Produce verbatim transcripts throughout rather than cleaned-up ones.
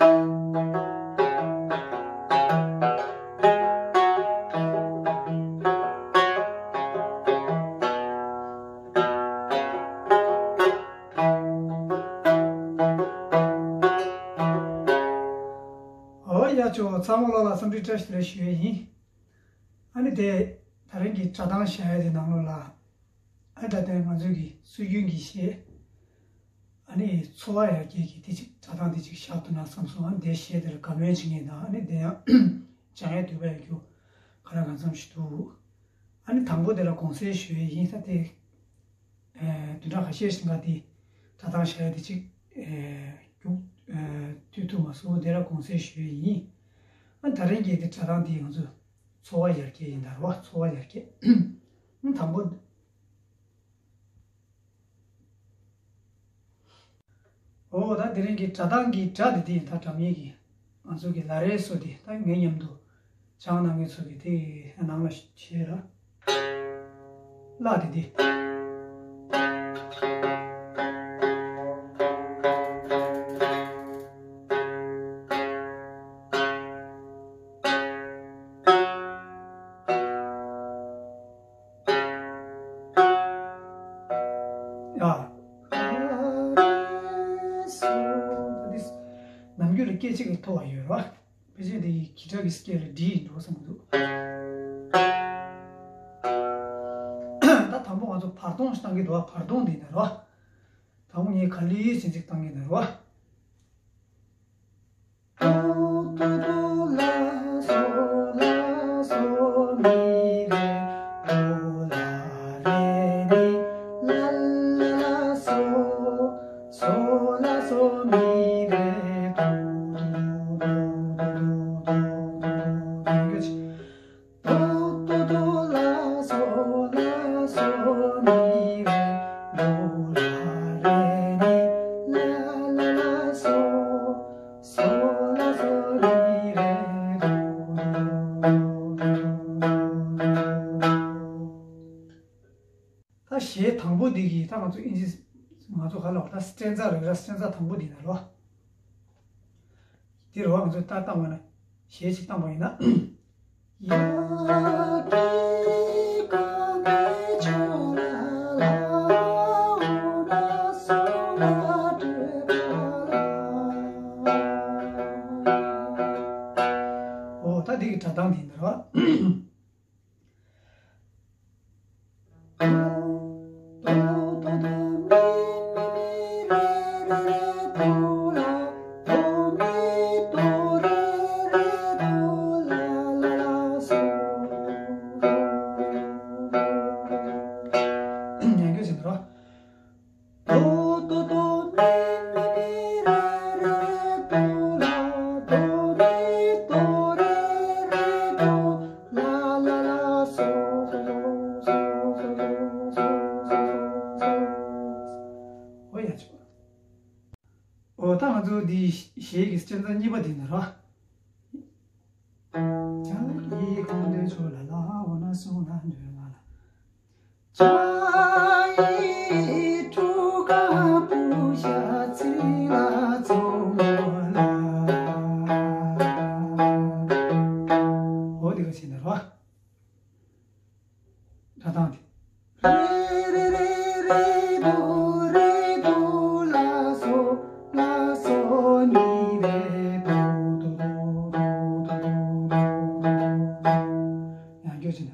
ཨོ་ཡ་ཆོ་ཚང་མ་ལོ་ལ་འཚམས་འདྲི་བཀྲ་ཤིས་བདེ་ལེགས་ཞུ་ཡས་ཡིན། ཨ་ནི་དེ་ད་རིང་གི་སྒྲ་གདངས་བཞག་ཡས་དེ་ནང་ལོགས་ལ། ཨ་ད་ལྟ་ང་ཚོའི་གི་སྲོལ་རྒྱུན་གྱི་གཞས། ཨ་ནི་ཚོར་བ་ཡར་རྒྱས་ཀྱི་དེ་ཅིག་སྒྲ་གདངས་དེ་ཅིག་བཞག་ཐུབ་ན་བསམ་སོང་། ཨ་ནི་དེ་གཞས་དེ་ལ་དགའ་མོས་བྱེད་མཁན་དང་། ཨ་ནི་དེ་ཡང་སྦྱང་ཡས་འདོད་པ་ཡོད་རྒྱུ་ག་ལ་གང་འཚམ་ཞིག་འདུག་ཨ་ནི་དང་པོ་དེ་ལ་དགོངས་སེལ་ཞུ་ཡས་ཡིན། ད་དེ་ཨ་བདུན་ཕྲག་ཁ་ཤས་ཤིག་སྔ་དེ་སྒྲ་གདངས་བཞག་ཡས་དེ་ཅིག་ཨ་རྒྱུགས་ཨ་མཐུད་ཐུབ་མ་སོང་། དེ་ལ་དགོངས་སེལ་ཞུ་ཡས་ཡིན། ཨ་ད་རིང་གི་དེ་སྒྲ་གདངས་དེ་ང་ཚོ་ཚོར་བ་ཡར་རྒྱས་ཡིན་ད་རེད་བ། ཚོར་བ་ཡར་རྒྱས། ཨ་དང་པོ། ཨོ་ད་དེ་རིང་གི་སྒྲ་གདངས་ཀྱི་སྒྲ་དེ་དེ་ཡིན། ད་སྒྲ་སྙན་གྱི་ང་ཚོ་གི་ལ་རེ་སོ་དེ་ད་ངའི་མཉམ་དུ་སྦྱང་གནང་མཁན་ཚོ་གི་དེ་ནང་ལ་བྱས་ལ། ལ་དེ་དེ། ཡ། ནམ་རྒྱུན་ལ་སྐད་ཅིག་ལ་མཐོ་བ་ཡོད་རེད་བ། ཕལ་ཆེར་དེ་ཡི་གི་ཊར་གྱི་སྐད་ལ་ཌི་ཡིན་འགྲོ་བསམ་གྱི་འདུག་ད་དང་པོ་ང་ཚོ་བར་སྟོང་ཞིག་བཏང་གི་འདུག་བ། བར་སྟོང་འདི་ན་རེད་བ། དང་པོ་ངས་ག་ལེར་ཅན་ཅིག་བཏང་གི་ན་རེད་བ། ད་གཞས་དང་པོ་འདི་གི་ད་ང་ཚོ་ཨིན་ཇི་ང་ཚོ་ག་ལ་བ་ད་སི་ཊན་ཛ་རེད་ར། སི་ཊན་ཛ་དང་པོ་འདི་ན་རོ། འདི་རོ་ང་ཚོ་ད་བཏང་བ་ན་གཞས་ཅིག་བཏང་བ་ཡིན་ན། ཨོ་ད་འདི་གི་སྒྲ་གདངས་འདི་ན་རོ། ཉན་རྒྱུ་ཟིན་པ་རོ། ཨོ་ཡ་ཆོག་ཨོ་ད་ང་ཚོ་འདི་གཞས་ཀྱི་སྤྱན་རས་གཉིས་པ་འདི་ན་རོ། ཨོ་དེ་ག་བྱས་ན་རོ། སྒྲ་གདངས་དེ། རེ་རེ་རེ་རེ་དོ་རེ་དོ་ལ་སོ་ལ་སོ་མི་རེ་དོ་དོ་དོ་དོ་དོ་དོ་དོ། ཡང་སྐྱོར་བྱས་ན།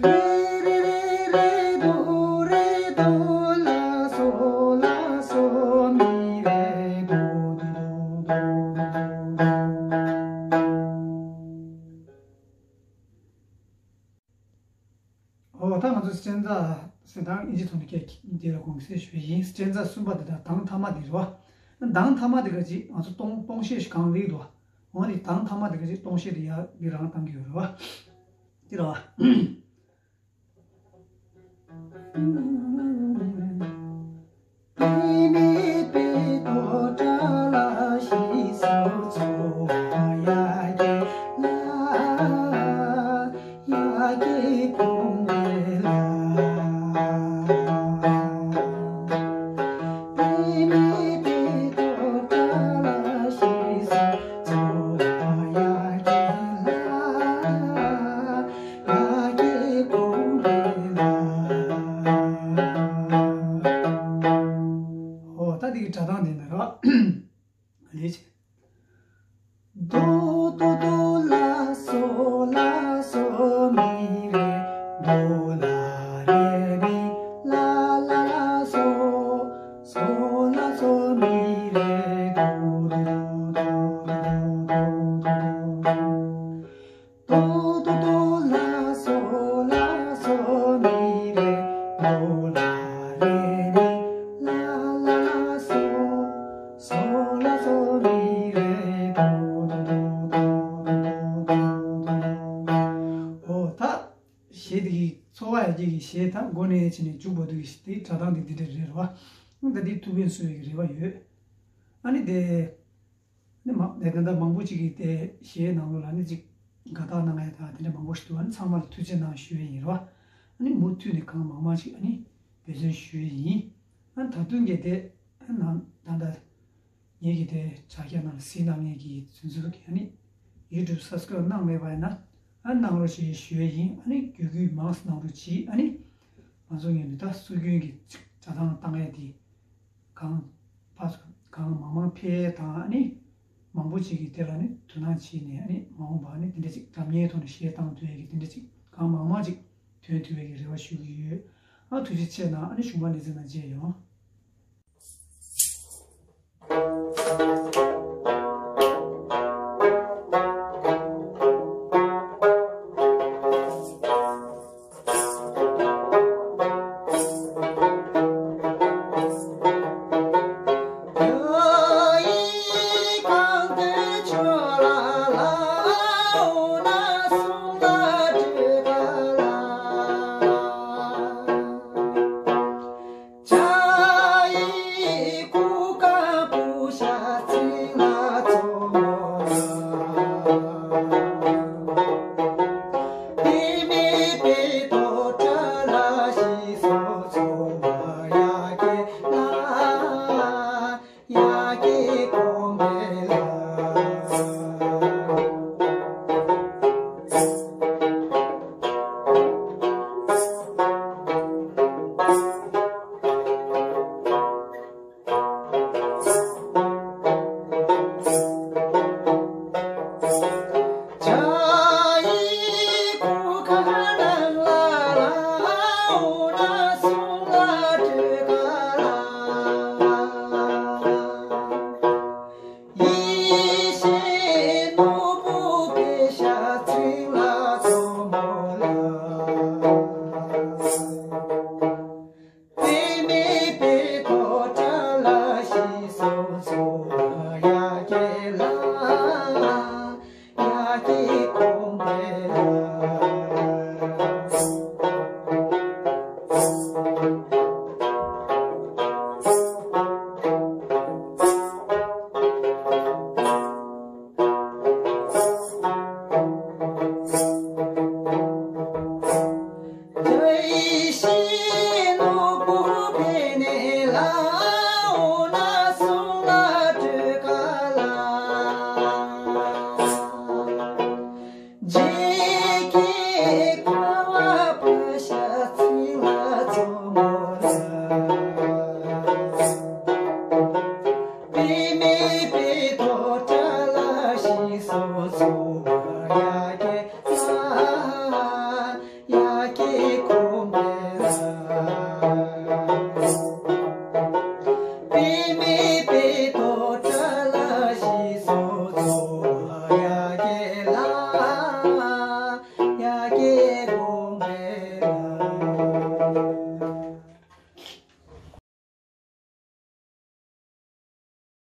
རེ་རེ་རེ་རེ་དོ་རེ་དོ་ལ་སོ་ལ་སོ་མི་རེ་དོ་དོ་དོ་དོ་དོ། ཨོ་ད་ང་ཚོ་སྤྱན་རས་གཟིགས་དང་ཨིན་ཇི་ཐོག་ནས་སྐད་འདི་ལ་དགོངས་སེལ་ཞུ་ཡིན། སྤྱན་རས་གསུམ་པ་འདི་དང་གདངས་ཐ་མ་འདི་རེད་བ། གདངས་ཐ་མ་འདི་ག་ཅིག་ང་ཚོ་སྟོང་སྟོང་བཤད་ཞིག་གང་ལེགས་འདུག་བ། འོ་འདི་གདངས་ཐ་མ་འདི་ག་ཅིག་སྟོང་བཤད་འདི་ཡག་འདི་རང་བཏང་གི་ཡོད་རེད་བ། འདི་རེད་བ། ལས་བྱེད། དོ་དོ་དོ་ལ་སོ་ལ་སོ་མི་རེ། དོ་ལ་རེ་མི་ལ་ལ་ལ་སོ། སོ་ལ་སོ་མི་རེ། དོ་དོ་དོ་དོ་དོ་དོ་དོ་དོ། དོ་དོ་དོ་ལ་སོ་ལ་སོ་མི་རེ། དོ་ལ་རེ་རེ་ལ་ལ་ལ་སོ། སོ་ལ་སོ་མི་རེ། དོ་དོ་དོ་དོ་དོ་དོ་དོ་དོ། འོ་ད་གཞས་འདི་གི་ཚོ་བ་ཡ་གི་གཞས་ད་མགོ་ནས་ཕྱི་ནས་མཇུག་བར་དུ་གི་དེ་སྒྲ་གདངས་འདི་འདི་འདྲ་རེད་བ། ད་འདི་ཐུགས་ཕན་གསོས་ཡ་གི་རེ་བ་ཡོད། ཨ་ནི་དེ། ནི་མ་ནི་ད་ལྟ་མང་པོ་ཅིག་གིས་དེ་གཞས་ནང་ལོགས་ལ་ནི་ཅིག་དགའ་རྟགས་གནང་ཡ་དང་དེ་འདྲ་མང་པོ་ཞིག་འདུག་ཨ་ནི་ཚང་མ་ལ་ཐུགས་རྗེ་གནང་ཞུ་ཡ་ཡིན་རོ། ཨ་ནི་མུ་མཐུད་ནས་གང་མང་མང་ཞིག་ཨ་ནི་འབད་བརྩོན་ཞུ་ཡ་ཡིན། ཨ་ནི་ད་དུང་གི་དེ་ཨ་ནང་ད་ལྟ་ངེད་ཀྱི་དེ་དྲ་རྒྱ་ནང་ལ་གཟིགས་གནང་མཁན་གྱི་དེ་ཚོ་གི་ཨ་ནི་YouTube subscribe་གནང་མེད་པ་ཡིན་ན་ཨ་ནི་གནང་རོགས་ཞེས་ཞུ་ཡ་ཡིན། ཨ་ནི་བརྒྱུད་སྐུལ་མང་ཙམ་གནང་རོགས་གྱིས། ཨ་ནི་ང་ཚོ་ངོས་ནས་ད་སྲོལ་རྒྱུན་གྱི་ཅིག་སྒྲ་གདངས་བཏང་ཡ་དེ། གང་ཕར་གང་མང་མང་ཕེབས་དང་ཨ་ནི་མང་པོ་ཅིག་གིས་དེ་ལ་ནི་དོ་སྣང་བྱས་ནས་ཨ་ནི་མ་འོངས་པ་ཨ་ནི་དེ་འདྲ་ཅིག་འདྲ་མཉམ་ཐོག་ནས་གཞས་བཏང་ཐུབ་ཡ་གི་དེ་འདྲ་ཅིག་གང་མང་མང་ཅིག་ཐོན་ཐུབ་ཡ་གི་རེ་བ་ཞུ་གི་ཡོད། ཨ་ཐུགས་རྗེ་ཆེ་གནང་། ཨ་ནི་གཞུག་མ་ལེ་ཚན་ནང་མཇལ་ཡོང་།